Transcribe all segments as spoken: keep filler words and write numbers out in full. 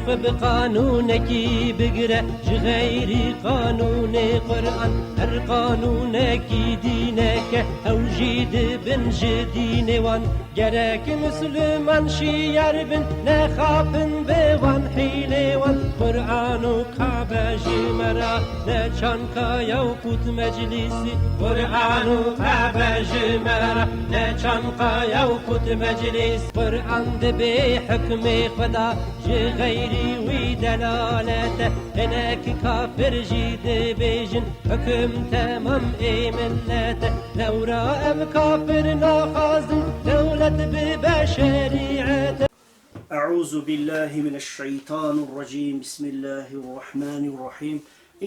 Xwe bi qanûnekî bigire ji xeyrî qanûnê Quran. Her qanûnekî dîneke ew jî dibin ji dînê wan. Gerek Misliman şiyar bin, nexapin bi wan hîlê wan. Quran û Kabe ji me re ne çanka ye û qût meclîsî. Quran û Kabe ji me re ne çanka ye û qût meclîs. Quran dibê hukmê Xweda ji xeyrî wî delalete. Hinek kafir jî dibêjin, hukum temam ê millete. Lewra ev kafir naxwazin dewlet bibe şerîete. أعوذ بالله من الشيطان الرجيم. بسم الله الرحمن الرحيم.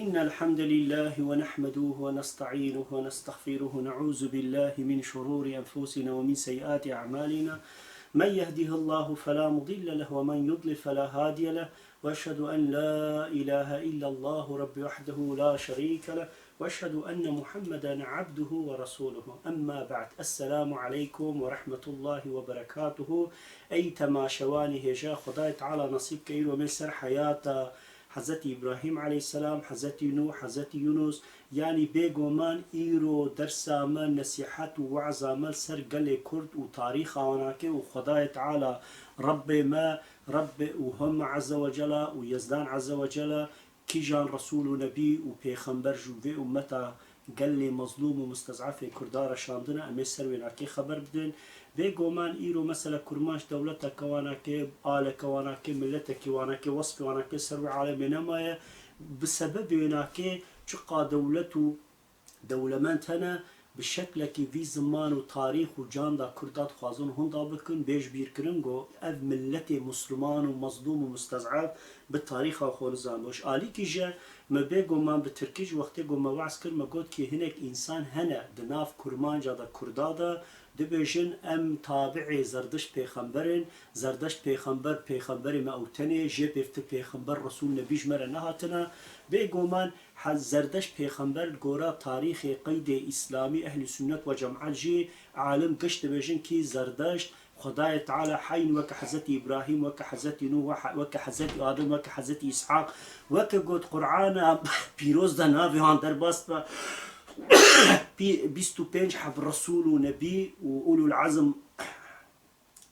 إن الحمد لله ونحمده ونستعينه ونستغفره، نعوذ بالله من شرور أنفسنا ومن سيئات أعمالنا. من يهده الله فلا مضل له ومن يضلل فلا هادي له. وأشهد أن لا إله إلا الله رب وحده لا شريك له. وأشهد أن محمدا عبده ورسوله. أما بعد. السلام عليكم ورحمة الله وبركاته. Ey temaşevanê hêja, Xwedayê Teala nasîb ke îro me ser heyata Hezretî Îbrahîm aleyhisselam, Hezretî Nûh, Hezretî Yunus, yanî bêguman îro dersa me, nesîhet û we'za me ser gelê Kurd û tarîxa wan ake û Xwedayê Teala, Rebbê me, Rebbê û Home Azze ve Cela û Yezdan Azze ve Cela, kîjan Resûl û Nebî û Pêxember ji vê ummeta gelê mezlûm û mustez'efê Kurda re şandine, em ê ser wê nakê xeber bidin. Bêguman îro mesela Kurmanc dewleteke wan ake, aleke wan ake, miletekî wan ake, wesfê wan ake ser wê alemê nemaye. Bi sebebê wê nakê çiqa dewlet û dewlemend hene, bi şeklekî vî ziman û tarîx û canda Kurda dixwazin hunda bikin, bê ji bîr kirin ku ev miletê Musliman û mezlûm û mustez'ef bi tarîxa xwe nizan. Ji alîkî jî me bêguman bi tirkî ji wextê ku me waz kir, me got ki hinek însan hene di nav Kurmanca de, Kurda de, dibêjin em tabi'ê Zerdişt pêxember in, Zerdeşt pêxember, pêxemberê me ew tenê, jê pêvtir pêxember, resûl, nebî ji me re nehatine. Bêguman, he-, Zerdeşt pêxember li gora tarîxê qeydê îslamî, ehlî sunnet we cemaet jî alim giş dibêjin kî Zerdeşt, Xwedayê Teala heyn weke Hezretî Îbrahîm, weke Hezretî Nûh, we he-, weke Hezretî Adem, weke Hezretî Îshaq, weke got Qur'ana pîroz de navê wan derbas be, pî-, bîst û pênc heb resûl û nebî û ulul azm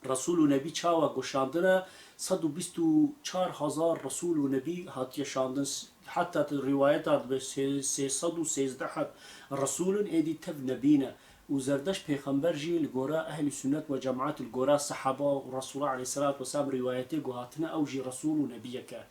Resûl û Nebî çawa got şandine? Sed û bîst û çar hezar Resûl û Nebî hatiye şandin. Heta di rîwayeta dibe sê-, sê sed û sêzdeh heb Resûl in, êdî tev Nebî ne. Û Zerdeşt pêxember jî li gora ehlî sunnet we cemaet, li gora sehaba û Resûla aleyhisselatu vesselam rîwayetê ku hatine, ew jî Resûl û Nebiyek e.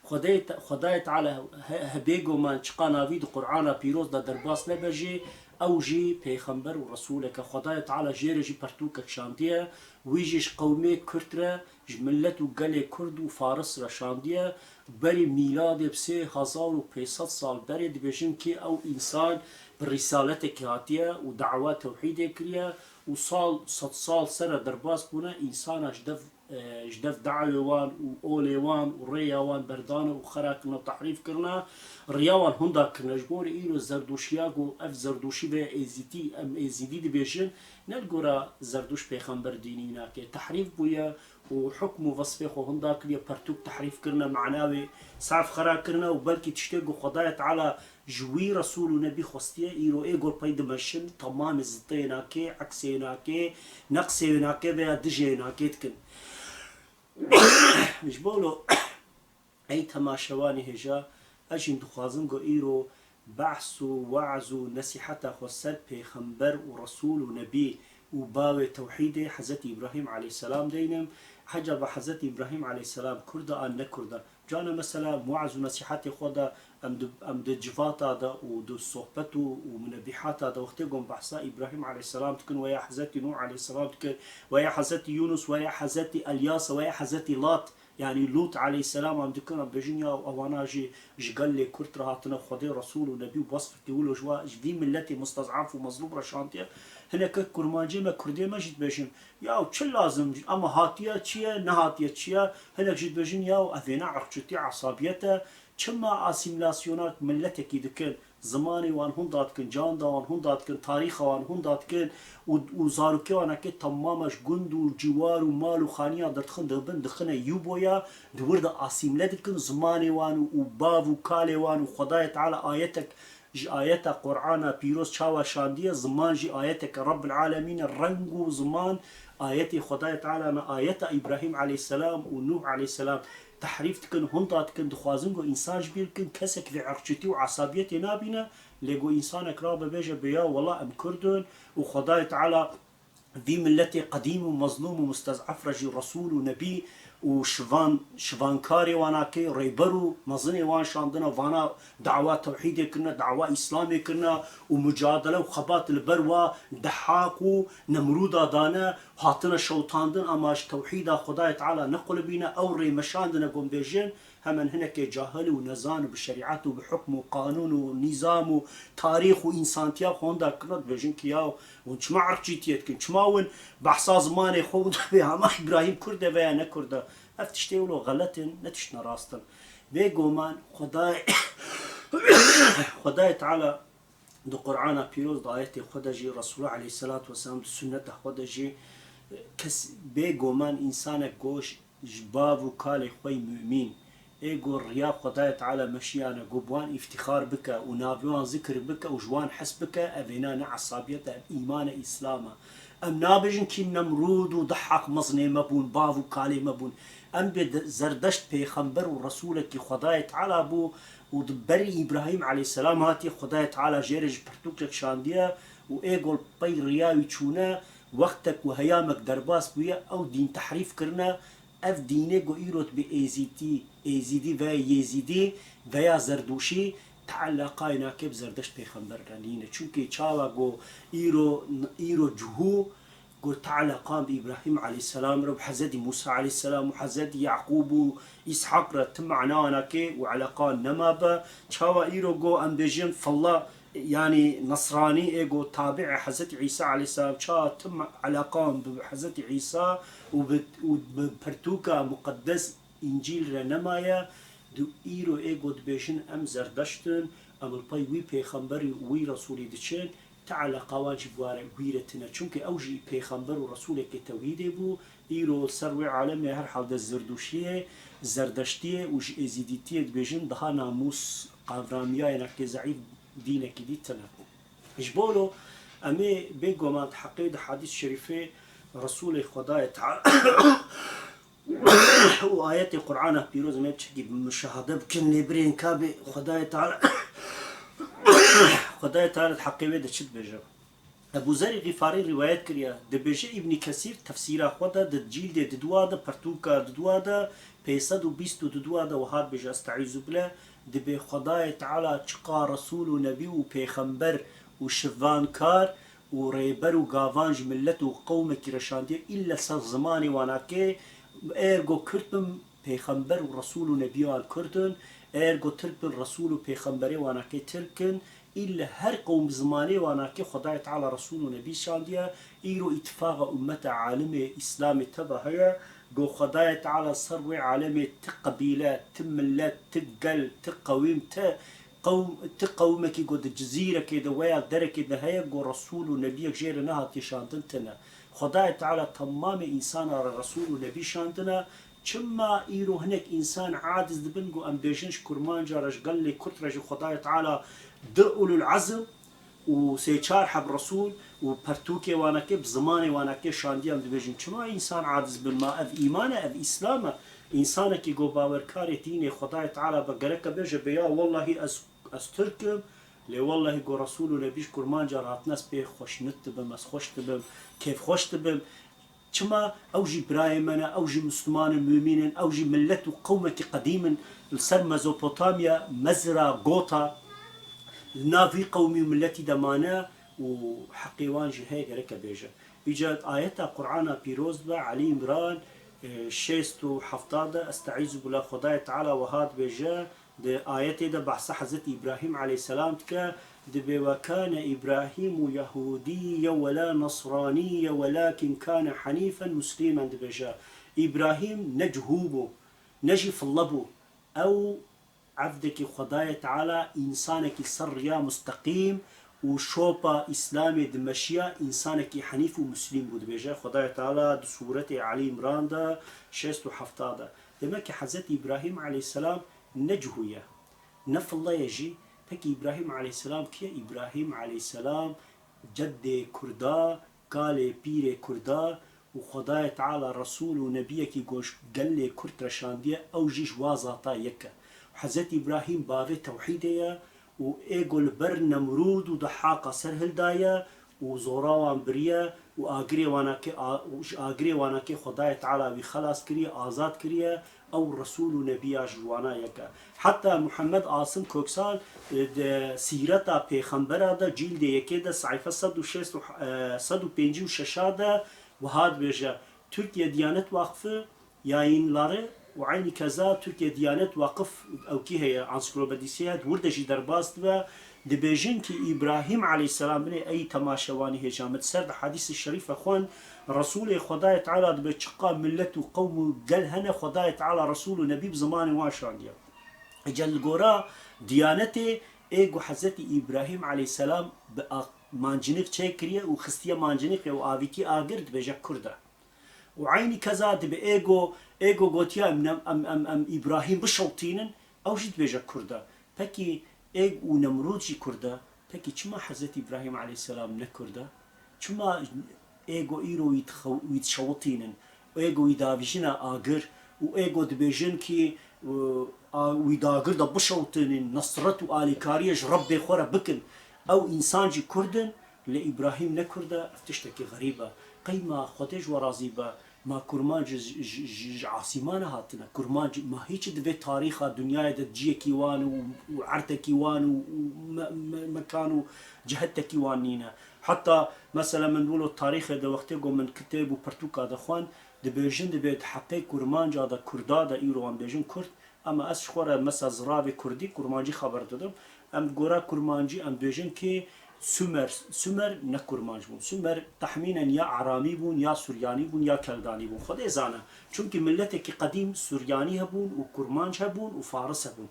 Xwedê te-, Xwedayê Teala he-, he-, bêguman çiqa navî di Qur'ana pîroz de derbas nebe jî, ew jî pêxember û resûlek e. Xwedayê Teala jê re jî pertûkek şandiye. Wî jî ji qewmê Kurd re, ji milet û gelê Kurd û Faris re şandiye. Berî mîladê bi sê hezar û pênc sed sal berê dibêjin kî ew însan bi rîsaletekî hatiye û dawa tewhîdê kiriye û sal, sed sal ser re derbas bûne, însana ji dev, e, ji dev dawê wan û olê wan û rêya wan berdane û xera kirine û tehrîf kirine, riya wan hunda kirine. Ji bo rê îro Zerdoşiya ku ev Zerdoşî veya Êzîdî, em Êzîdî dibêjin, ne li gora Zerdoş pêxember dînî nake. Tehrîf bûye û hukm û vesfê xwe hunda kiriye, pertûk tehrîf kirine, mana wê saf xera kirine û belkî tiştê ku Xwedayê Teala ji wî Resûl û Nebî xwestiye, îro ê gor pey dimeşin, temamê zitê nake, eksê nake, neqsê nake veya dijê nake dikin. Ji bo lo, ey temaşevanê hêja, ez jî dixwazim ku îro behs û we'z û nesîheta xwe ser pêxember û resûl û nebî û bavê tewhîdê Hezretî Îbrahîm aleyhisselam deynim. Hecaba Hezretî Îbrahîm aleyhisselam Kurd e an ne Kurd e? Cana mesela we'z û nesîhetê xwe de em di, em di civata de û di sohbet û, û munebîhata de wextê ku em behsa Îbrahîm aleyhisselam dikin, weya Hezretî Nûh aleyhisselam dikin, weya Hezretî Yûnus, weya Hezretî Elyas, weya Hezretî Lat, yanî Lût aleyhisselam em dikin, em bêjin ya ewana jî ji gelê Kurd re hatine, Xwedê Resûl û Nebî û wesfekî wilo ji wa, ji vî miletê mustez'ef û mezlûm re şandiye. Hineke Kurmancê me, Kurdê me jî dibêjin, ya çi lazim, ama hatiye çi ye, nehatiye çi ye? Hinek jî dibêjin, ya ev vêna irqçîtî, esabiyet e. Çima asîmîlasyona miletekî dikin? Zimanê wan hunda dikin, canda wan hunda dikin, tarîxa wan hunda dikin û, û zarokê wan eke temama ji gund û ciwar û mal û xaniya derdixin, dibin dixine Yuboya, di wir de asîmle dikin zimanê wan û, û bav û kalê wan û Xwedayê Teala ayetek ji ayeta Qur'ana pîroz çawa şandiye, ziman jî ayeteke Rabbil Alemîn e, reng û ziman ayetê Xwedayê Teala ne, ayeta Îbrahîm aleyhisselam û Nûh aleyhisselam tehrîf dikin, hunda dikin, dixwazin ku însan ji bîr bikin, kesek vê irqçîtî û esabiyetê nabîne, lê ku însanek rabe bêje bê ya wela em Kurd in û Xwedayê Teala vî miletê qedîm û mezlûm û mustez'ef re jî Resûl û Nebî û şivan, şivankarê wan a kê, rêber û mezinê wan şandine, vana dawa tewhîdê kirine, dawa Îslamê kirine û mucadele û xebat li ber wa Dehak û Nemrûda dane, hatine şewtandin, ama ji tewhîda Xwedayê Teala nequlibîne, ew rê meşandine, ku em bêjin, hemen hinekê cahil û nezan û bi şerîet û bi hukm û qanûn û nîzam û tarîx û însantiya xwe hunda kirine, dibêjin ki ya hûn çima irqçîtiyê dikin? Çima hûn behsa zimanê xwe hûn dibê hema Îbrahîm Kurd e veya ne Kurd e? Ev tiştê wilo xelet in, ne tiştine rast in. Bêguman Xwedayê, Xwedayê Teala di Qur'ana pîroz de ayetê xwe de jî, Resûlullah aleyhisselatu vesselam di sunneta xwe de jî, kes bêguman însanek goş ji bav û kalê xwe yî mumîn, ê ku riya Xwedayê Teala meşiyane, ku bi wan îftîxar bike û navê wan zikir bike û ji wan hes bike, ev êna ne esabiyet e, ev îman e, Îslam e. Em nabêjin kî Nemrûd û Dehak mezinê me bûn, bav û kalê me bûn. Em bê de-, Zerdeşt pêxember û resûlekî Xwedayê Teala bû û di berî Îbrahîm aleyhisselam hatiye, Xwedayê Teala jê re ji pirtûkek şandiye û ê ku li pey riya wî çûne, wextek û heyamek derbas bûye, ew dîn tehrîf kirine, ev dînê ku îro dibê Êzîdî, Êzîdî veya Yêzîdî veya Zerdûşî, ti eleqayê nake bi Zerdeşt pêxember re nîne. Çunkê çawa ku îro, îro cihû ku ti eleqan bi Îbrahîm aleyhisselam re û Hezretî Mûsa aleyhisselam û Hezretî Yaqûb û Îshaq re ti mana nake û eleqan nema be. Çawa îro ku em bêjin fella, yanî Nesranî ê ku tabi'ê Hezretî Îsa aleyhisselam, çawa ti me-, eleqan bi Hezretî Îsa û bi, û bi pirtûka muqeddes Încîl re nemaye, di îro ê ku dibêjin em Zerdeşt in, em li pey wî pêxemberî û wî resûlî diçin, ti eleqa wan jî bi ware wî re tine. Çunkî ew jî pêxember û resûlekê tewhîdê bû, îro li ser wê alemê herhalde Zerdûşiyê, Zerdeştiyê û ji Êzîdîtiyê dibêjin daha namûs qavramiyayê nake zeîf dînekî dî tine. Ji bo lo em ê bêguman di heqê di hadîs şerîfê Resûlê Xwedayê Teala û ayetê Qur'ana pîroz em ê çekî bi muşahede bikin, lê birên kabê Xwedayê Teala, Xwedayê Teala di heqê wê de çi dibêje? Ebu Zerî Xîfarî rîwayet kiriye, dibêje Îbnî Kesîr tefsîra xwe de di cîldê didwa de, pirtûka didwa de, pênc sed û bîst û didwa de wiha dibêje, Estaizu bile, dibê Xwedayê Teala çiqa Resûl û Nebî û Pêxember û şivankar û rêber û gavan ji millet û qewmekî re şandiye, îlle ser zimanê wan ake, ergo Kurd bin, pêxember û resûl û nebiyan Kurd in, ergo Tirk bin, resûl û pêxemberê wan ake Tirk in, îlle her qewm bi zimanê wan ake Xwedayê Teala resûl û nebî şandiye, îro îtifaqa ummeta alimê Îslamê teva heye, go Xwedayê Teala ser wê alemê ti qebîle, ti millet, ti gel, ti qewîm, ti qewm, ti qewmekî ku di cizîrekê de weya derekê de heye, ku resûl û nebiyek jê re nehatiye şandin, tine. Xwedayê Teala temamê însana re resûl û nebî şandine. Çima îro hinek însan aciz dibin, ku em bêjin ji Kurmanca re, ji gelê Kurd re jî Xwedayê Teala di ulul ezm û sê çar heb resûl û pertûkê wanekê bi zimanê wanekê şandiye, em dibêjin. Çima însan aciz bin? Ma ev îman e, ev Îslam e. Însanekî ku bawerkarê dînê Xwedayê Teala be, gereke bêje bê, ya wellahî ez, ez Tirk im, lê wellahî ku Resûl û Nebî ji Kurmanca re hatine, ez pê xweşnût dibim, ez xweş dibim, kêfxweş dibim. Çima? Ew jî birayê me ne, ew jî Misliman in, mumîn in, ew jî millet û qewmekî qedîm in, li ser Mezopotamya, mezra, gota, li nav vî qewmî û milletî de mane û heqê wan jî heye gereke bêje. Îca ayeta Qur'ana pîroz be, Elî Îmran, e, şêst û hefta de, Estaizu billah, Xwedayê Teala wiha dibêje, di ayetê de behsa Hezretî Îbrahîm aleyhisselam dike, dibê, "Ve kâne Îbrahîmu yehûdîye we la nesranîye welâkin kâne henîfen muslîmen," dibêje. Îbrahîm ne cihû bû, ne jî fille bû. Ew evdekî Xwedayê Teala însanekî ser riya musteqîm û şopa Îslamê dimeşiya, însanekî henîf û muslîm bû. Dibêje Xwedayê Teala di Sûretê Elî Îmran de şêst û hefta de. Demek ki Hezretî Îbrahîm aleyhisselam ne cihû ye, ne fille ye jî. Pekî Îbrahîm aleyhisselam kî ye? Îbrahîm aleyhisselam ceddê Kurda, kalê pîrê Kurda û Xwedayê Teala Resûl û Nebiyekî ku ji gelê Kurd re şandiye, ew jî ji wa zata yek e. Hezretî Îbrahîm bavê tewhîdê ye û ê ku li ber Nemrûd û Dehaqa ser hildaye û zora wan biriye û agirê wana kê a-, û ji agirê wana kê Xwedayê Teala wî xelas kiriye, azad kiriye, ew Resûl û Nebiya ji wana yek e. Heta Muhammed Asim Koksal, e, di Sîreta Pêxembera de, cîldê yekê de, sayfe sed û şêst û, e, sed û pêncî û şeş de wiha dibêje, Türkiye Diyanet Vakfı yayınları û eynî keza Türkiye Diyanet Vakıf, ew kî heye, ansiklopedîsye heye, di wir de jî derbas dibe, dibêjin ki Îbrahîm aleyhisselam, binê ey temaşevanî hêja min, ser di hadîsê şerîfe xwend, Resûlê Xwedayê Teala dibe çiqa millet û qewm û gel hene, Xwedayê Teala Resûl û Nebî bi zimanê wan şandiye. Îca li gora Diyanetê, ê ku Hezretî Îbrahîm aleyhisselam bi a-, manciniq çêkiriye û xistiye manciniqê û avîtî agir, dibêje Kurd e. Û eynî keza dibe ê ku, ê ku gotiya em, em, em, em Îbrahîm bişewtînin, ew jî dibêje Kurd e. Pekî ê û Nemrûd jî Kurd e. Pekî çima Hezretî Îbrahîm aleyhisselam ne Kurd e? Çima ê ku îro wî dixew-, wî dişewitînin, ê ku wî davîjine agir û ê ku dibêjin kî, e, a, wî di agir de bişewitînin, nesret û alîkariyê ji Rebbê xwe re bikin, ew însan jî Kurd in, lê Îbrahîm ne Kurd e, ev tiştekî xerîb e. Qey ma Xwedê ji we razî be, ma kurmanc ji, ji, ji, ji asîmana hatine? Kurmanc ma hîç di vê tarîxa dinyayê de ciyekî wan û, û erdekî wan û, û me, me, mekan û cihetekî wan nîne. Heta mesela min wilo tarîxê de wextê ku min kitêb û pirtûka de xwend, dibêjin, dibê di heqê kurmanca de, kurda de, îro em bêjin kurd, ama ez ji xwe re mesela ziravê kurdî, kurmancî xeber didim. Em gora kurmancî em dibêjin ki Sumer, Sumer ne kurmanc bûn. Sumer tehmînen ya Aramî bûn, ya Suryanî bûn, ya Keldanî bûn. Xwedê zane. Çunkî miletekî qedîm Suryanî hebûn û kurmanc hebûn û Faris hebûn.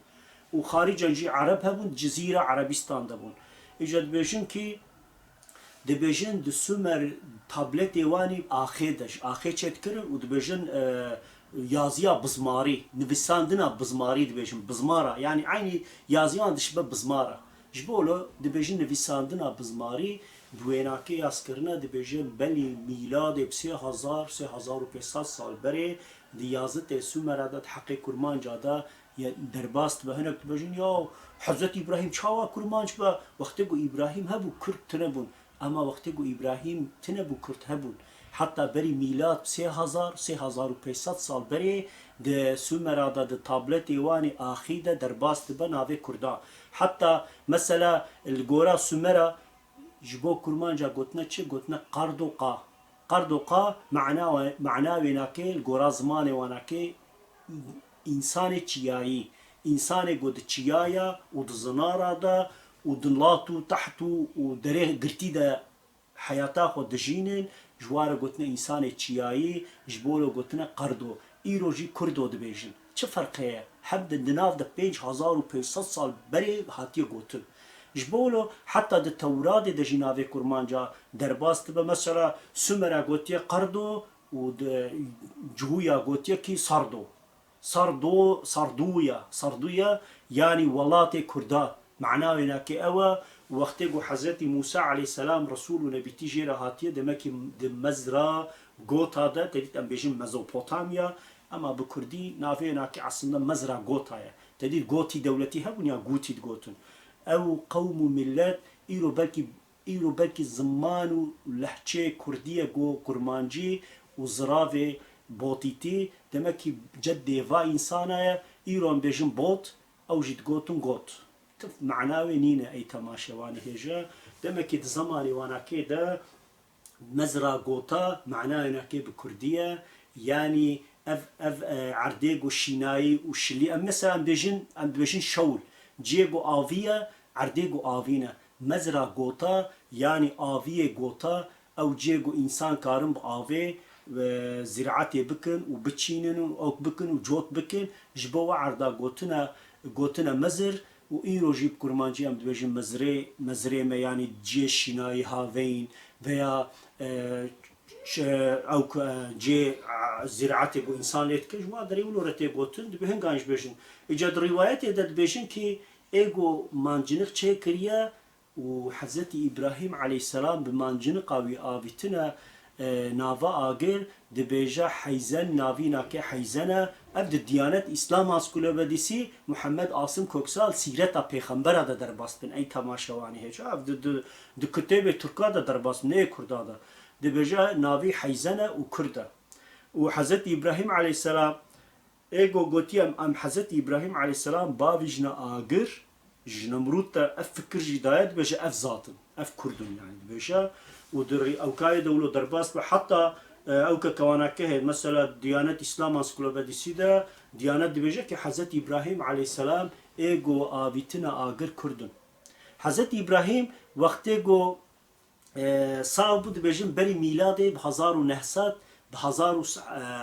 Û xarîcen jî Ereb hebûn, Cizîra Erebîstan de bûn. Îca dibêjin ki, dibêjin di Sumer tabletê wanî axê de, ji axê çêdikirin û dibêjin, e, yaziya bizmarî, nivîsandina bizmarî dibêjin, bizmara, yanî eynî yaziyan dişibe bizmara. Ji bo lo dibêjin nivîsandina bizmarî, bi wênakê yazkirine dibêjin belî mîladê bi sê hezar, sê hezar û pênc sed sal berê di yazitê Sumera de, di heqê kurmanca de ye derbas dibe. Hinek dibêjin, ya Hezretî Îbrahîm çawa kurmanc be? Wextê ku Îbrahîm hebû, kurd tune bûn. Ema wextê ku Îbrahîm tune bû, kurd hebûn. Heta berî mîlad sê hezar, sê hezar û pênc sed sal berê di Sumera de, di tabletê wanî axî de derbas dibe navê kurda. Heta mesela li gora Sumera ji bo kurmanca gotine çi? Gotine Qardoqa. Qardoqa mana, mana wênakê li gora zimanê wanakê însanê çiyayî, însanê ku di çiyaya û di zinara de û di lat û teht û, û derê girtî de heyata xwe dijînin, ji wa re gotine însanê çiyayî, ji bo re gotine Qardo. Îro jî Kurdo dibêjin. Çi ferqê ye? Hem di, di nav de pênc hezar û pênc sed sal berê hatiye gotin. Ji bo lo heta di Tewradê de jî navê kurmanca derbas dibe. Mesela Sumera gotiye Qardo û di Cihûya gotiye kî Sardo. Sardo, Sarduya, Sarduya, yanî welatê Kurda. Mana wênakê ew e, wextê ku Hezretî Mûsa aleyhisselam Resûl û Nebîtî jê re hatiye, demek ki di Mezra Gota de, te dît em bêjin Mezopotamya, ema bi kurdî navê wênakê eslinde Mezra Gota ye. Te dît Gotî dewletî hebûn ya Gûtî digotin. Ew qewm û millet îro belkî Îro belkî ziman û lehçeyê kurdî ye, go kurmancî û ziravê botîtî, demek ki ceddê va însana ye, îro em bêjin bot, ew jî digotin got. Tif mana wê nîne ey temaşevanê hêja. Demek ki di zemanê wanakê de Mezra gota, mana wênakê bi kurdî ye, yanî ev, ev, e, erdê ku şînayî û şilî, em mesela em bêjin, em dibêjin şewl, cihê ku avî ye, erdê ku avî ne. Mezra gota, yanî aviyê gota, ew cihê ku însan karin bi avê, e, zîraetê bikin û biçînin û ewk bikin û cot bikin, ji bo we erda gotine, gotine Mizir û îro jî bi kurmancî em dibêjin Mizrê, Mizrê me, yanî cihê şînayî haveyîn veya, e, ç-, ew ku, e, cihê, e, zîraetê ku însan lê dike, ji wan derê wilo re tê gotin, dibê hingan jî bêjin. Îca di rîwayetê de dibêjin kî ê ku manciniq çêkiriye, û Hezretî Îbrahîm aleyhisselam bi manciniqa wî avîtine, e, nava agir, dibêje heyzen, navî nake heyzen e. Ev di Diyanet Îslama Skulobedîsî Muhammed Asim Koksal sîreta pêxembera de derbas bin. Ey temaşevanê hêja. Ev di, di, di kitêbê Tirka de derbas bin, nê Kurda de. Dibêje navî heyzen e û Kurd e. Û Hezretî Îbrahîm aleyhisselam Ê go gotiye, em, em Hezretî Îbrahîm aleyhisselam bavîjine agir, ji Nemrûd te ev fikir jî daye, dibêje ev zat in, ev Kurd in, yanî dibêje. Û di rî-, ewkayê de wilo derbas be, heta, e, ewke kewanakehê, mesela Diyanet Îslama Skulobedîsî de, Diyanet dibêje ki Hezretî Îbrahîm aleyhisselam ê go avîtine agir Kurd in. Hezretî Îbrahîm wextê go e, sax bû, dibêjin berî mîladê bi hezar û neh sed, bi hezar û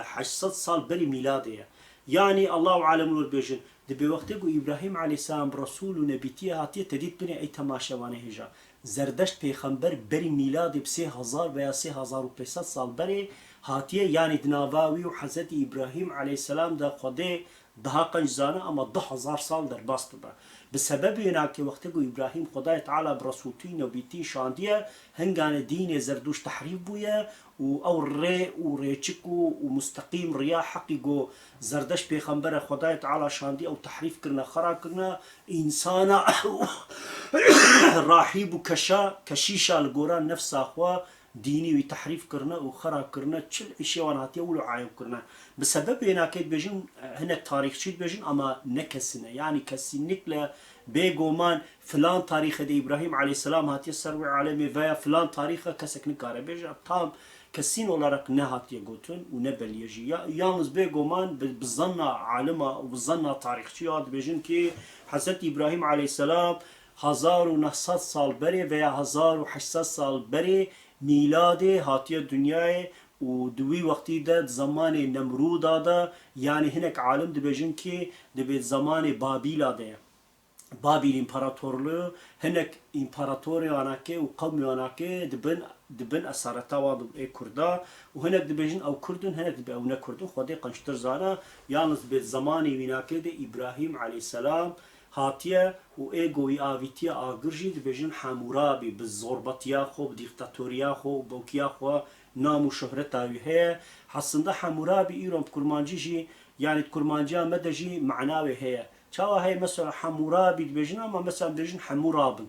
heşt sed sal berî mîladê ye. Yanî Allahu alem wilo dibêjin, dibê wextê ku Îbrahîm aleyhisselam bi Resûl û Nebîtiyê hatiye, te dît binê ey temaşevanê hêja. Zerdeşt pêxember berî mîladê bi sê hezar veya sê hezar û pênc sed sal berê hatiye, yanî di nava wî û Hezretî Îbrahîm aleyhisselam de Xwedê daha qenc zana, ama du hezar sal derbas dibe. Bi sebebê wênakê wextê ku Îbrahîm Xwedayê Teala bi Resûltî û Nebîtî şandiye, hingane dînê Zerdûş tehrîf bûye û ew rê û rêçik û, û musteqîm riya heqî ku Zerdeşt pêxembere Xwedayê Teala şandiye ew tehrîf kirine, xera kirine, însana rahîb û keşa, keşîşa li gora nefsa xwe dînî wî tehrîf kirine û xera kirine, çil îşê wan hatiye wilo eyew kirine. Bi sebeb wênakê dibêjin, hinek tarîxçî dibêjin, ama ne kesî ne. Yanî kesînlikle bêgoman filan tarîxê de Îbrahîm aleyhisselam hatiye ser wê alemê veya filan tarîxe kesek nikare bêje. Tam kesîn olarak nehatiye gotin û ne belî ye jî. Ya, yalnız bêgoman bi, bi zanna alima û bi zanna tarîxçiya dibêjin ki Hezretî Îbrahîm aleyhisselam hezar û neh sed sal berê veya hezar û heşt sed sal berê mîladê hatiye dinyayê û di wî wextî de di zemanê Nemrûda de, yanî hinek alim dibêjin ki dibê di zemanê Babîla de ye. Babîl împaratorluğu, hinek împaratorê anakê û qewmê anakê di bin, di bin esareta wan de ê Kurda û hinek dibêjin ew Kurd in, hinek dibê ew ne Kurd in, Xwedê qençtir zana, yalnız dibê di zemanê wînakê de Îbrahîm aleyhisselam hatiye û ê go wî avîtiye agir jî dibêjin Hemûrabî, bi zorbetiya xwe, bi dîktatoriya xwe û bokiya xwe nam û şohreta wî heye. Hesinde Hemûrabî îro bi kurmancî jî, yanî di kurmanciya me de jî mana wê heye. Çawa heye mesela Hemûrabî dibêjin, ama mesela dibêjin Hemûrabin.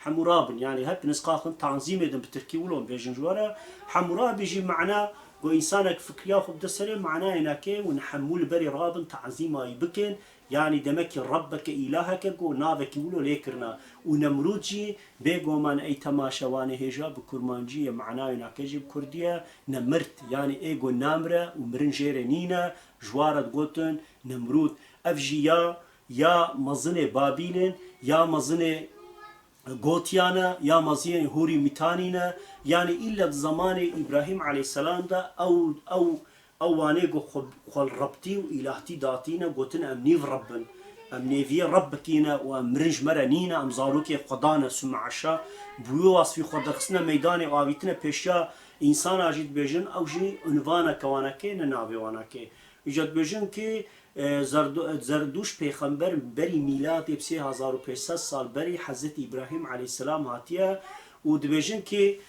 Hemûrabin, yanî hep nisqaxin tanzîmê din bi tirkî wilo bêjin ji we re. Hemûrabî jî mana ku însanek fikriya xwe bide serê, manayê nake û hemû li berê rabin, tazîma wî bikin. Yanî demek ki Rebbeke, îlaheke ku navekî wilo lê kirina. Û Nemrûd jî bêgoman ey temaşevanê hêja bi kurmancî ye, manayê nake jî bi kurdî ye, nemirt, yanî ê ku namire û mirin jê re nîne, ji wa re digotin Nemrûd. Ev jî ya, ya mezinê Babîl in, ya mezinê Gotiyan e, ya mezinê Hûrî Mîtanî ne, yanî îlle di zemanê Îbrahîm aleyhisselam de ew, ew, ew wanê ku xwe, xwe li Rebtî û îlahtî datîne, gotin em nîv Reb in, em nêviyê Rebbekî ne û em mirin ji me re nîne, em zarokê Xwedan e, sume eşa, bi wî wasfî xwe derxistine meydanê û avîtine pêşiya însana jî dibêjin, ew jî unvaneke wanakê ne navê wanakê. Îca dibêjin ki, e, Zerdo-, Zerdûş pêxember berî mîladê bi sê hezar û pênc sed sal berî Hezretî Îbrahîm aleyhisselam hatiye û dibêjin ki,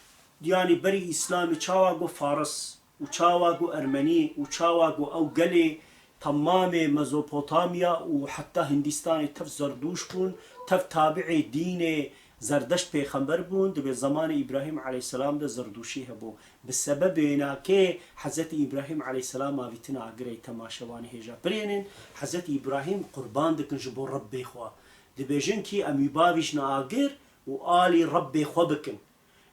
yanî berî Îslamê çawa got Faris û çawa got Ermenî û çawa got ew gelê temamê Mezopotamya û heta Hindistanê tev Zerdûş bûn, tev tabi'ê dînê Zerdeşt pêxember bûn, dibê zemanê Îbrahîm aleyhisselam de Zerdûşî hebû. Bi sebebê nakê Hezretî Îbrahîm aleyhisselam avîtine agirê temaşevanê hêja. Birênin Hezretî Îbrahîm qurban dikin ji bo Rebbê xwe. Dibêjin kî em wî bavîjne agir û alî Rebbê xwe bikin.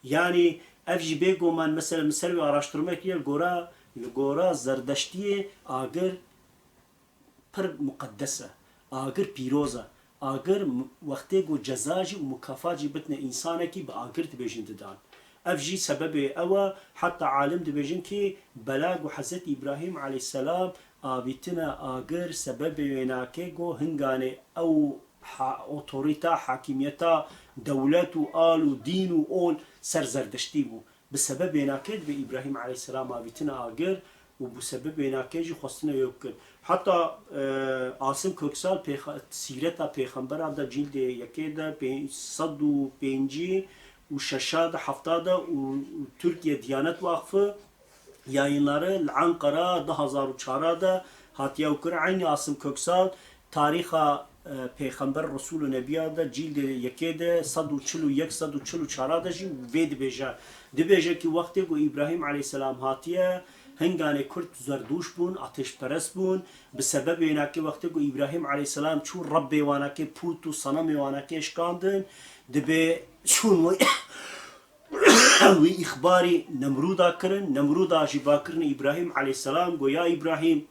Yanî ev jî bêgoman, mesela min ser wî araştirme kiriye, li gora, li gora Zerdeştiyê agir pir muqeddes e. Agir pîroz e. Agir m-, wextê ku ceza jî û mukafat jî bidine însanekî, bi agir dibêjin didan. Ev jî sebebê ew e, heta alim dibêjin ki bela ku Hezretî Îbrahîm aleyhisselam Avîtina agir sebebê wê nake ku hinganê ew ha-, otorîta, hakîmiyeta dewlet û al û dîn û ol ser Zerdeştî bû. Bi sebebê wê nake dibe Îbrahîm aleyhisselam avîtina agir û bi sebebê wê nake jî xwestine wê bikin. Heta, e, Asim Köksal pêxa-, Sîreta Pêxembera de cîldê yekê de pê-, sed û pêncî û şeşa de, hefta de û Türkiye Diyanet Vakfı yayınları li Ankara du hazar û çar de hatiye ew kir. Eynî Asim Köksal tarîxa, e, Pêxember Resûl û Nebiya de cîldê yekê de sed û çil û yek, sed û çil û çar de jî vê dibêje. Dibêje ki wextê ku Îbrahîm aleyhisselam hatiye, hinganê Kurd zerdûş bûn, ateşperest bûn. Bi sebebê wê nake wextê ku Îbrahîm aleyhisselam çû Rebbê wanakê pût û senemê wanakê şikandin, dibê çûn wî îxbarî Nemrûda kirin. Nemrûda jî va kirin Îbrahîm aleyhisselam, got, ya Îbrahîm,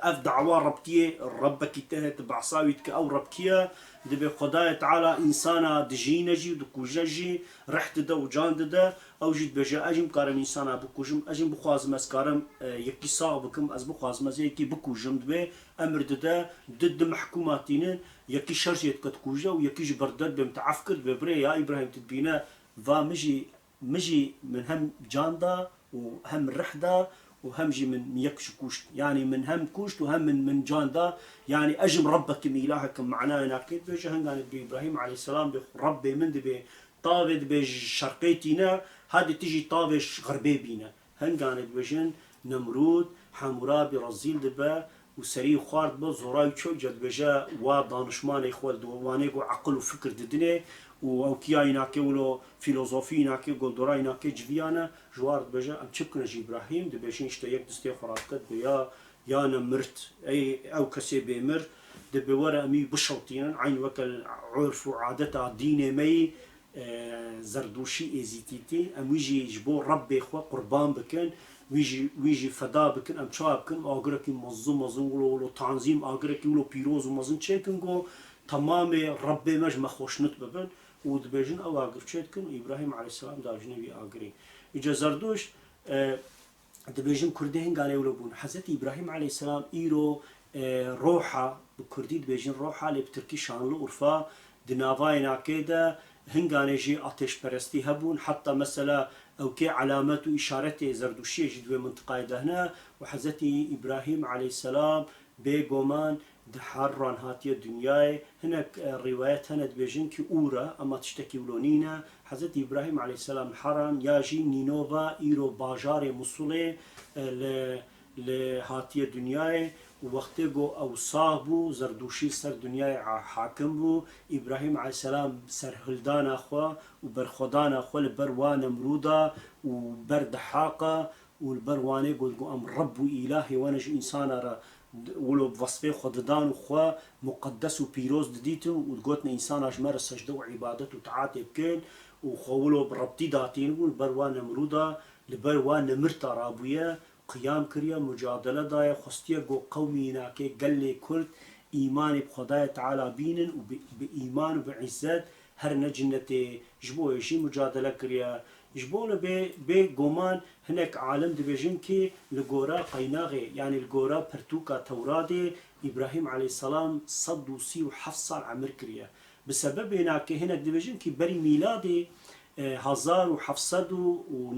ev dawa Rebtiyê, Rebbekî te heye, tu behsa wî dike, ew Reb kî ye? Dibê Xwedayê Teala însana dijîne jî, dikuje jî, rih dide û can dide. Ew jî dibêje, ez jî bikarim însana bikujim, ez jî bixwazim, ez karim, e, yekî sax bikim, ez bixwazim, ez ê yekî bikujim. Dibê emir dide, di, di mehkûma tînin, yekî şer jê dike dikuje û yekî ji ber dide, dibê min te ef kir, dibê birê ya Îbrahîm, tu dibîne, va min jî, min jî min hem can da û hem rih da û hem jî min, min yek ji kuşt. Yanî min hem kuşt û hem min, min can da. Yanî ez jî Rebbek im, îlahek im, manayê nake. Dibêje hinganê dibê Îbrahîm aleyhisselam dibê Rebbê min, dibê tavê, dibê ji şerqê tîne, hadê tu jî tavê ji xerbê bîne. Hinganê dibêjin Nemrûd, Hamûrabî rezîl dibe û serî xwar dibe, zora wî çewce dibêje wa danişmanê xwe li wanê ku eqil û fikir didinê û ew kiyayî nake wilo fîlozofî nake, goldorayî nake civiyane, ji war dibêje, em çi bikin ji Îbrahîm? Dibêjin, işte, yek distê xwe radike, dibê ya, ya Nemrt, ey, ew kesê bêmir, dibê were em wî bişewtînin, eyn weke urf û adeta dînê me yî, e, zerdûşî, êzîtîtî, em wî jî ji bo Rebbê xwe qurban bikin, wî jî, wî jî feda bikin, em çawa bikin? Agirekî mezin mezin wilo wilo tanzîm, agirekî wilo pîroz û mezin çêkin ku temamê Rebbê me ji me xweşnut bibin û dibêjin ew agir çêdikin û Îbrahîm aleyhisselam dadijine wî agirî. Îca Zerdûş, e, dibêjin Kurdê hinganê wilo bûn. Hezretî Îbrahîm aleyhisselam îro, e, Roha, bi Kurdî dibêjin Roha, lê bi Tirkî Şanlıurfa, di navayê nakê de hinganê jî ateşperestî hebûn. Heta mesela ewkê elamet û îşaretê Zerdûşiyê jî di wê mintiqayê de hene û Hezretî Îbrahîm aleyhisselam bêgoman di Harran hatiye dinyayê. Hinek, e, rîwayet hene dibêjin ki Ûr e, ema tiştekî wilo nîne. Hezretî Îbrahîm aleyhisselam li Haran ya jî Nînova, îro bajarê Musulê, e, li, li hatiye dinyayê û wextê ku ew sax bû, zerdûşî ser dinyayê a-, hakim bû. Îbrahîm aleyhisselam serhildana xwe û berxwedana xwe li ber wa Nemrûda û ber Dihaqa û li ber wanê got, got, em Reb û Îlahê we ne, ji însana re wilo bi vesfê xwe didan û xwe muqeddes û pîroz didîtin û digotin, însana ji me re secde û îbadet û taatê bikin û xwe wilo bi Rebtî datînibûn, li ber wa Nemrûda, li ber wa Nemirta rabûye, qiyam kiriye, mucadele daye, xwestiye got, qewmî nakê gelê Kurd îmanê bi Xwedayê Teala bînin û bi, bi îman û bi îzzet herine cinnetê. Ji bo wê jî mucadele kiriye. Ji bo li bê, bê goman hinek alim dibêjin ki li gora qeynaxê, yanî li gora pirtûka Tewradê, Îbrahîm aleyhisselam sed û sî û heft sal emir kiriye. Bi sebebê nakê hinek dibêjin ki berî mîladê, e, hezar û heft sed û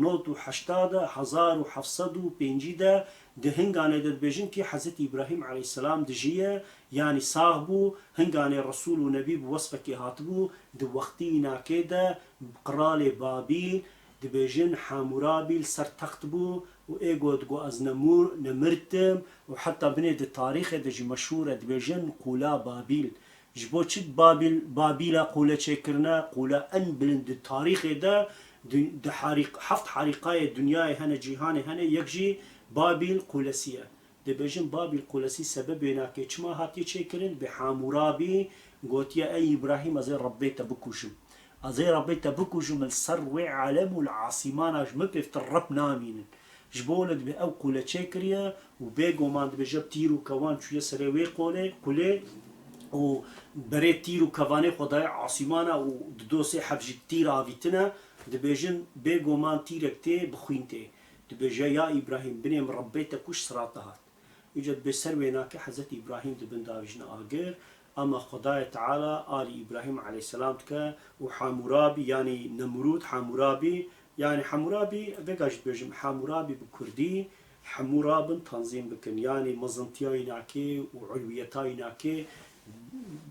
nod û heşta de, hezar û heft sed û pêncî de, di hinganê de dibêjin ki Hezretî Îbrahîm aleyhisselam dijiye, yanî sax bû, hinganê Resûl û Nebî bi wesfekê hatibû, di wextî nakê de qiralê Babîl, dibêjin Hamûrabî li ser text bû û ê got, got, ez nemûr, nemirtim û heta binê di tarîxê de jî meşhûr e, dibêjin Qûla Babîl. Ji bo çi Babîl, Babîla qûle çêkirine? Qûle en bilind di tarîxê de, di, di harîq-, heft harîqayê dinyayê hene, cîhanê hene, yek jî Babîl qûlesî ye. Dibêjin Babîl qûlesî sebebê nakê çima hatiye çêkirin? Bi Hamûrabî gotiye, ey Îbrahîm, ez ê Rebbê te bikujim. Ez ê Rebbê te bikujim, li ser wê alem û li asîmana ji min pêvtir Reb namînin. Ji bo wilo dibê ew qûle çêkiriye û bêgoman dibêje bi tîr û kevan çûye serê wê qolê, qulê û berê tîr û kevanê xwe daye asîmana û di do sê heb jî tîr avîtine, dibêjin bêgoman tîrek tê bi xwîn tê. Dibêje, ya Îbrahîm, binê min Rebbê te kuj, sirata hat. Îca dibê ser wê nake Hezretî Îbrahîm dibin davîjin agir, ama Xwedayê Teala alî Îbrahîm aleyhisselam dike û Hamûrabî, yanî Nemrûd Hamûrabî, yanî Hamûrabî, vêga jî dibêjim, Hamûrabî bi kurdî, Hemûrabin tanzîm bikin, yanî mezintiya wî nake û ulwiyeta wî nake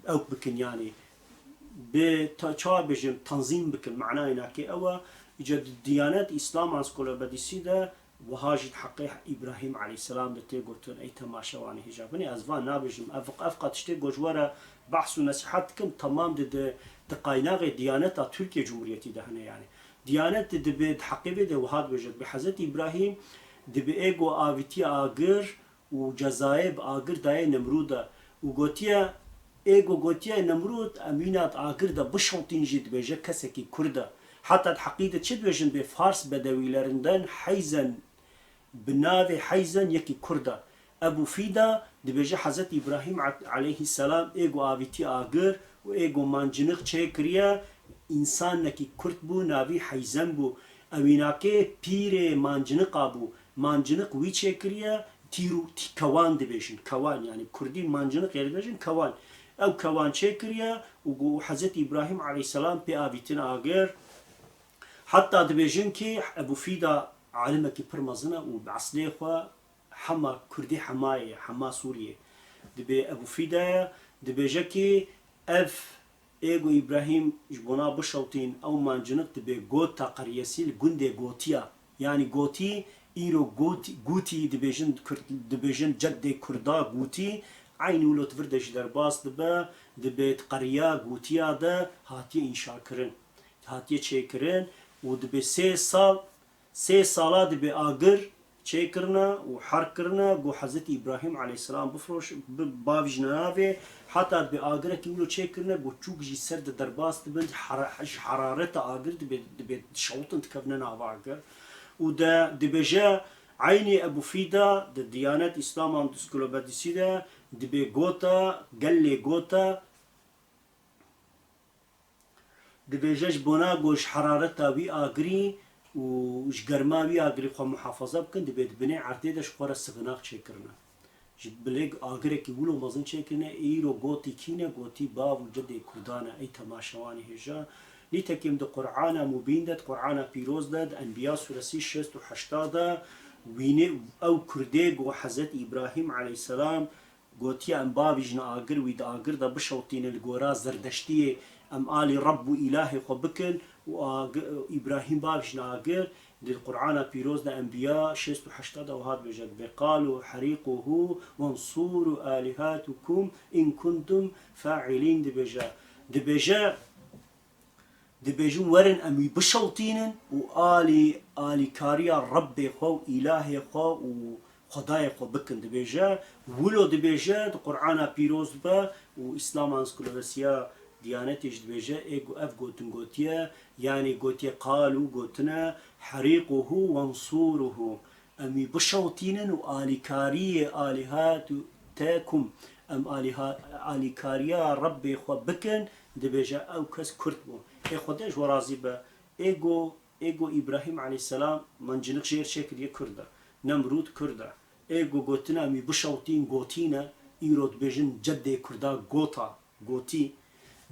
ew bikin, yanî bi ta-, çawa bêjim, tanzîm bikin, manayê nake ew e. Îca di Diyanet Îslam Ansiklopedîsî de wiha jî di heqê Îbrahîm aleyhisselam de tê gotin, ey temaşevanê hêja. Binê ez van nabêjim, ev, ev qat tiştê ku ji we re behs û nesîhet dikim, temam di, di, di qaynaxê Diyaneta Tirkiye Cumhuriyetî de hene, yanî. Diyanet di, dibê di heqê vê de wiha dibêje, dibê Hezretî Îbrahîm dibê ê ku avîtiye agir û cezayê bi agir dayê Nemrûda û gotiye, ê ku gotiye Nemrûd, em wîna di agir de bişewtîn jî dibêje kesekî kurd e. Heta di heqî de çi dibêjin bê Fars bedewîlerinden heyzen, bi navê heyzen yekî kurd e. Ebû Fîda dibêje Hezret Îbrahîm a-, aleyhisselam ê ku avîtî agir û ê ku mancinik çêkiriye, însanekî kurd bû, navî Heyzen bû. Ewînakê pîrê mancinika bû. Mancinik wî çêkiriye, tîr û tî-, kewan dibêjin. Kewan, yanî kurdî mancinik yê dibêjin kewan. Ew kewan çêkiriye û ku Hezret Îbrahîm aleyhisselam pê avîtin agir. Heta dibêjin kî Ebû Fîda alimekî pir mezin e û bi eslê xwe Hema, kurdî Hemayê ye, Hema Sûriyê. Dibê Ebû Fîda ye, dibêje kî ev ê ku Îbrahîm ji bona bişewtîn ew mancinik dibê gota qeriyesî li gundê Gotiya. Yanî Gotî, îro Gotî, Gûtî dibêjin, Kurd, dibêjin ceddê Kurda Gûtî. Eynî wilo di vir de jî derbas dibe, dibê di qeriya Gûtiya de hatiye înşakirin. Hatiye çêkirin û dibê sê sal Sê sala dibê agir çêkirine û herk kirine, ku Hezretî Îbrahîm aleyhisselam bifiroş-, bi-, bavîjine navê, heta dibê agirekî wilo çêkirine, ku çûk jî ser de derbas dibin, hera-, ji herareta agir dibê, dibê dişewtin dikevine nava agir. Û de dibêje, eynî Ebû Fîda di Diyanet Îslam Ansiklopedîsî de dibê gota, gelê gota, Dibêje ji bona ku ji herareta wî agirî û ji germa wî agirî xwe muhafaza bikin, dibê di binê erdê de ji xwe re sixinax çêkirine. Ji bilê agirekî wilo mezin çêkirine, îro gotî kî ne, gotî bav û cedê Kurdan e, ey temaşevanê hêja. Nîtekî em di Qur'ana Mubîn de, di Qur'ana Pîroz de, di Enbiya sûresî şêst û heşta de wînê ew Kurdê ku Hezret Îbrahîm aleyhisselam Gotiye, em bavîjin agir, wî di agir de bişewtînin li gora Zerdeştiyê, em alî Rebb û Îlahê xwe bikin û agi-, Îbrahîm bavîjin agir. Di Qur'ana Pîroz de Enbiya şêst û heşta de wiha dibêje, dibê, "Qalu heriquhu wansuru alihatukum in kuntum fa'ilin," dibêje. Dibêje, Dibêjin, werin em wî bişewtînin û alî, alîkariya Rebbê xwe û Îlahê xwe û Xwedayê xwe bikin. Dibêje, wilo dibêje, di Qur'ana Pîroz be û Îslam Ansiklopedîsîya Diyanetê jî dibêje, ê gu-, ev gotin gotiye, yanî gotiye, qalû gotine, herîquhu wensuruhu. Em wî bişewtînin û alîkariyê alîhatukum, em alîha-, alîkariya Rebbê xwe bikin, dibêje ew kes Kurd bû. Ê Xwedê ji we razî be. Ê go, ê go Îbrahîm aleyhisselam mancinik jêr çêkiriye Kurd e. Nemrûd Kurd e. Ê go gotina em wî bişewtîn gotî ne, îro dibêjin cedê Kurda gota. Gotî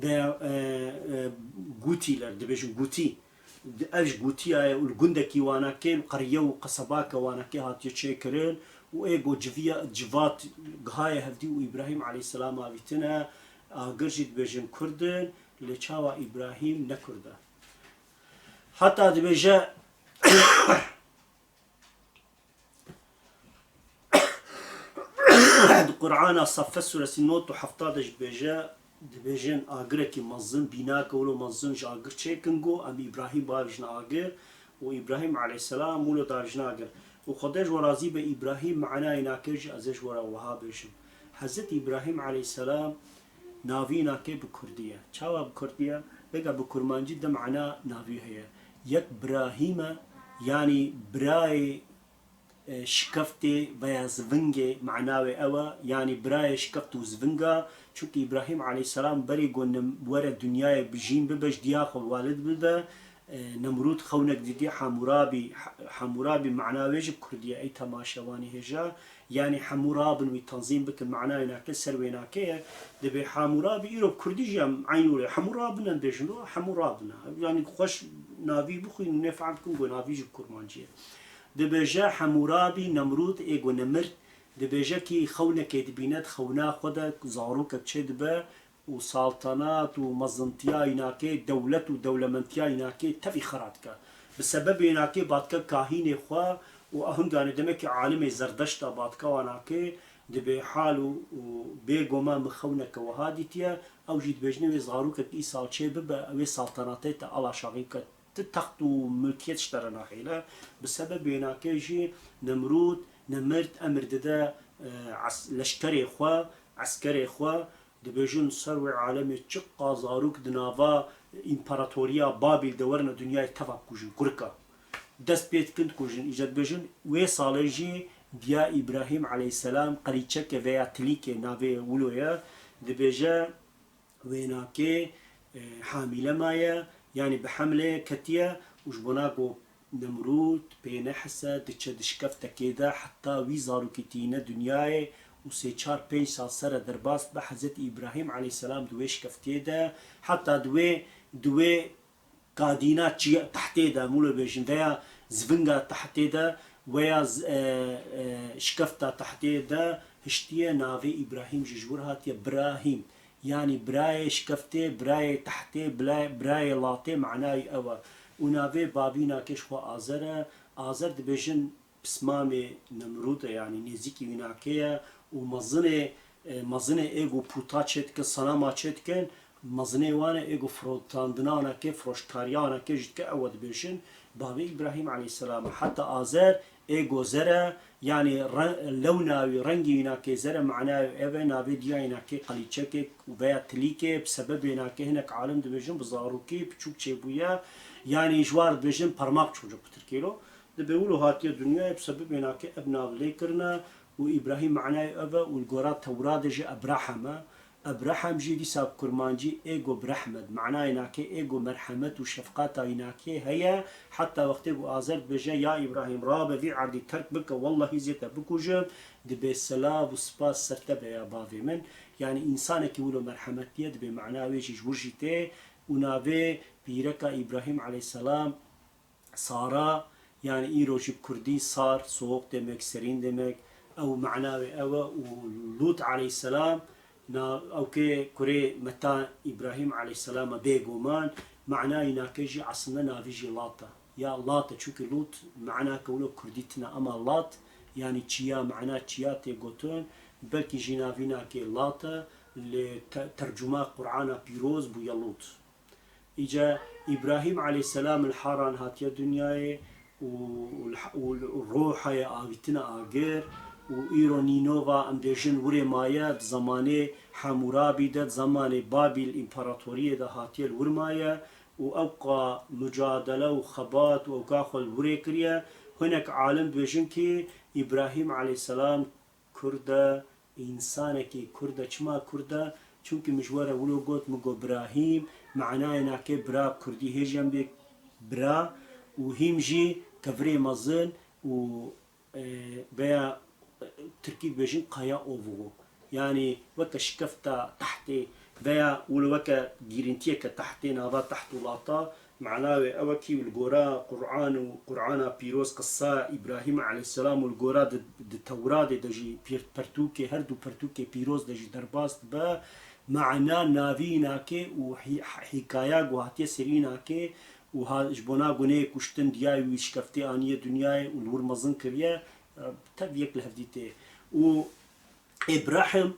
veya, e, e, Gûtîler dibêjin Gûtî. Di-, ev ji Gûtiya ye û li gundekî Wanakê, li qeriye û qesebake Wanakê hatiye çêkirin û ê go civiya, civat gihaye hevdî û Îbrahîm aleyhisselam avîtine, agir jî dibêjin Kurd in, lê çawa Îbrahîm ne Kurd e? Heta dibêje, Di Qur'ana Saffet suresi nod û hefta de jî dibêje, dibêjin agirekî mezin, bînake wilo mezin ji agir çêkin, got, em Îbrahîm bavîjin agir û Îbrahîm aleyhisselam wilo davîjin agir. Û Xwedê ji we razî be, Îbrahîm manayê nake jî ez ê ji we re wiha bêjim. Hezret Îbrahîm aleyhisselam navî nake bi kurdî ye. Çawa bi kurdî ye? Vêga bi kurmancî du mana navî heye. Yek Birahîm e, yanî birayê e, şikeftê veya zivingê, mana wê ew e, yanî birayê şikeft û zivinga, çunkî Îbrahîm aleyhisselam berî ku nim-, were dinyayê bijîn bibe, ji diya xwe walid bibe, E, Nemrûd xewnek didî Hemûrabî, He-, Hemûrabî mana wê jî bi kurdî ye, ey temaşevanî hêja, yanî Hemûrabin wî tenzîm bikin, manayê nake ser wê nake ye. Dibê Hemûrabî îro bi kurdî jî em eynû rê Hemûrabin em bêjin, o Hemûrabin e. Yanî xweş navî bixwînin, nê fehm bikin ku navî jî bi kurmancî ye. Dibêje Hemûrabî Nemrûd ê ku nemir, dibêje kî xewnekê dibîne, di xewna xwe de zarokek çê dibe, û saltanat û mezintiya înakê, dewlet û dewlementiya înakê tevî xira dike. Bi sebebê înakê ba dike kahînê xwe û hinganê demekî alimê Zerdeşta ba dike wan akê, dibê hal û, û bê goma min xewneke wiha dîtiye, ew jî dibêjine wê zarokek îsal çê bibe, ew ê saltanatê te ala şaxî bike. Ti text û milkiyet ji te re naxêle. Bi sebebê înakê jî Nemrûd, Nemir emir dide, e, es-, leşkerê xwe, eskerê xwe, dibêjin ser wê alemê çiqa zarok di nava împaratoriya Babîl de werine dinyayê teva bikujin, kurika. Dest pê dikin dikujin. Îca dibêjin wê salê jî diya Îbrahîm aleyhisselam qelîçeke veya tilîkê navê wilo ye, dibêje, wênakê, e, hamîle maye, yanî bi hemlê ketiye û ji bona ku Nemrûd pê nehise, diçe di şkeftekê de, heta wî zarokî tîne dinyayê û sê çar pênc sal sere derbas dibe, Hezretî Îbrahîm aleyhisselam di wê şkeftiyê de, heta di wê, di wê kadîna çiya tehtê de, mûle bêjin, veya zivinga tehtê de, veya z-, e, e, şkefta tehtê de hiştiye, navê Îbrahîm jî ji wir hatiye, Birahîm. Yanî birayê şkeftê, birayê tehtê, bila-, birayê latê, manayî ew e. Û navê babîna kê ji xwe Azer e. Azer dibêjin pismamê Nemrûd e, yanî nêzîkî wî nakê ye û mezinê, e, mezinê ê ku pûta çêdikin, senama çêdikin, mezinê wan e, ê ku firotandina wan e kê, firoşkariya wan e kê jî dike, ew e dibêjin bavê Îbrahîm aleyhisselam e. Heta Azer ê ku zer e, yanî re-, lewna wî, rengî wî nakê zer e, manayê ev e, navê diya wî nakê qelîçekê veya tilîkê, bi sebebê nakê hinek alim dibêjin bi zarokî piçûk çêbûye, yanî ji war dibêjin parmak çocuk bi tirkî lo. Dibê wilo hatiye dinyayê, bi sebebê nakê ev nav lê kirine û Îbrahîm manayê ev e û li gora Tewradê jî Ebrahem e. Ebrahem jî dîsa bi kurmancî ê go birehmet, manayê nakê ê go merhemet û şefqata wî nakê heye. Heta wextê ku Azer dibêje, ya Îbrahîm, rabe vî erdî terk bike, wellahî zê te bikujim, dibê selav û spas ser te be ya bavê min. Yanî însanekî wilo merhemetî ye, dibê mana wê jî ji wir jî tê û navê pîreka Îbrahîm aleyhisselam Sara, yanî îro jî bi kurdî sar, soğuk demek, serin demek, ew mana wê ew e û Lût aleyhisselam, na-, ew kê kurê meta Îbrahîm aleyhisselam e bêguman, manayî nakê jî aslında navî jî Lat e. Ya Lat e, çunkî Lût manake wilo kurdî tine, ema Lat, yanî çiya, mana çiya tê gotin, belkî jî navî nakê Lat e, lê te-, tercuma Qur'ana pîroz bûye Lût. Îca Îbrahîm aleyhisselam li Haran hatiye dinyayê û, û li ha-, û li, û rohayê avîtine agir û îro Nînova em bêjin wirê maye, di zemanê Hemûrabî de, di zemanê Babîl împaratoriyê de hatiye li wir maye û ewqa mucadele û xebat û ewka xwe li wirê kiriye. Hinek alim dibêjin kî Îbrahîm aleyhisselam Kurd e, însanekî Kurd e. Çima Kurd e? Çunkî min ji we re wilo got, min got Birahîm, manayê nake bira bi Kurdî hêjî em bê bira û hîm jî kevirê mezin û, e, veya, e, Tirkî dibêjin kaya ovuğu. Yanî weke şikefta tehtê veya wilo weke gîrintiyeke tehtê nava teht û lata. Mana wê ew e kî li gora Qur'an û Qur'ana pîroz qisa Îbrahîm aleyhisselam û li gora di, di Tewradê de jî pîr-, pertûkê, her du pertûkê pîroz de jî derbas dibe. Mana navî înakê û hî-, hîkaya ku hatiye serî înakê û ha-, ji bona guneyê kuştin diyayê wî şkeftê aniye dinyayê û li wir mezin kiriye, e, tev yek li hevdî tê. Û Îbrahim,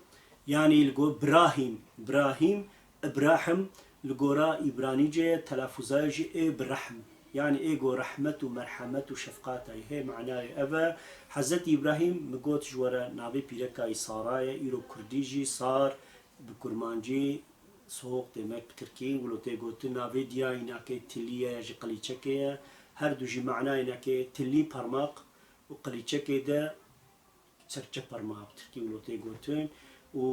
yanî li go-, Birahîm, Birahîm, Ibrahim, li gora Îbranîce ye, telafuzaya jî ê bi rehm. Yanî ê go rehmet û merhemet û şefqata yê hê, manayê ev e. Hezretî Îbrahîm, min got ji we re navê pîreka yî Sara ye, îro kurdî jî Sar, bi kurmancî, soğuk demek bi tirkî, wilo tê gotin, navê diya înakê tilî ye, ji qilîçekê ye. Her du jî manayê înakê tilî, parmak, û qilîçekê de serçe parmağı bi tirkî wilo tê gotin û,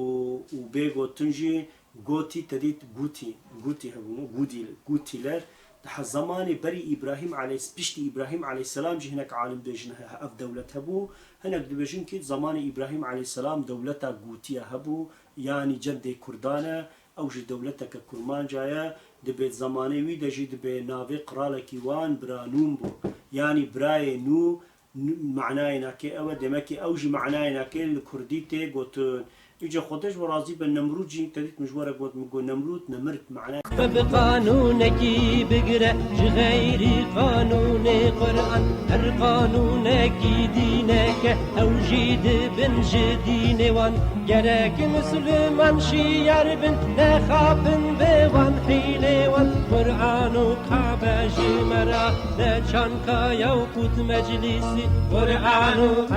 û bê gotin jî gotî, te dît gûtî, gûtî hebûn, gûdî, gûtîler, Daha zemanê berî Îbrahîm aleyh-, piştî Îbrahîm aleyhisselam jî hinek alim dibêjin he-, ev dewlet hebû. Hinek dibêjin ki zemanê Îbrahîm aleyhisselam dewleta Gûtiye hebû, yanî cendê Kurdan e. Ew jî dewleteke Kurmanca ye. Dibê zemanê wî de jî dibê navê qiralekî wan Bira Nûn bû. Yanî birayê Nû, N-, manayê nakê ew e. Demekî ew jî manayê nakê li Kurdî tê gotin. Îca Xwedê ji we razî be, Nemrûd jî te dît min ji we re got, min got, Nemrûd, Nemrd, manayê Bi qanûnekî bigire ji xeyrî qanûnê Quran, her qanûnekî dîneke, ew jî dibin ji dînê wan. Gerek misliman şiyar bin, nexapin bi wan hîlê wan. Quran û Kabe ji me re ne çanka ya û qût meclîsî. Quran û